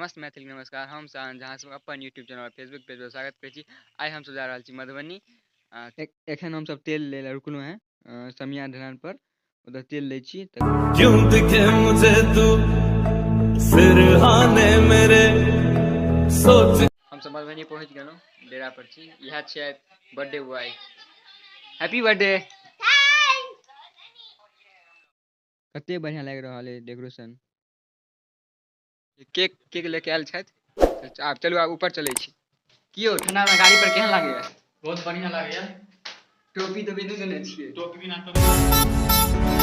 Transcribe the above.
समस्त मैथिल नमस्कार। हम साहन जहाँ सब अपन यूट्यूब चैनल और फेसबुक पेज पर स्वागत करै छी। आइ हमसब जा रहल छी मधुबनी। एखन हमसब तेल लै लए रुकलहुँ हेँ समिया ढलान पर, ओतऽ तेल लै छी। क्यों दिखे मुझे तू सिरहाने मेरे सोच। हमसब मधुबनी पहुँच गेलहुँ, डेरा पर छी। इएह छै बर्थडे बॉय, हैप्पी बर्थडे। कते बढ़िया लागि रहल है डेकोरेशन। केक केक लेके आयल छथि। आब चलू, आब ऊपर चलै छी। की यौ, ठंडा में गाड़ी पर केहन लागैया? बहुत बढ़िया लागैया। टोपी तो भी नहि देने छियै। टोपी बिना टोपी।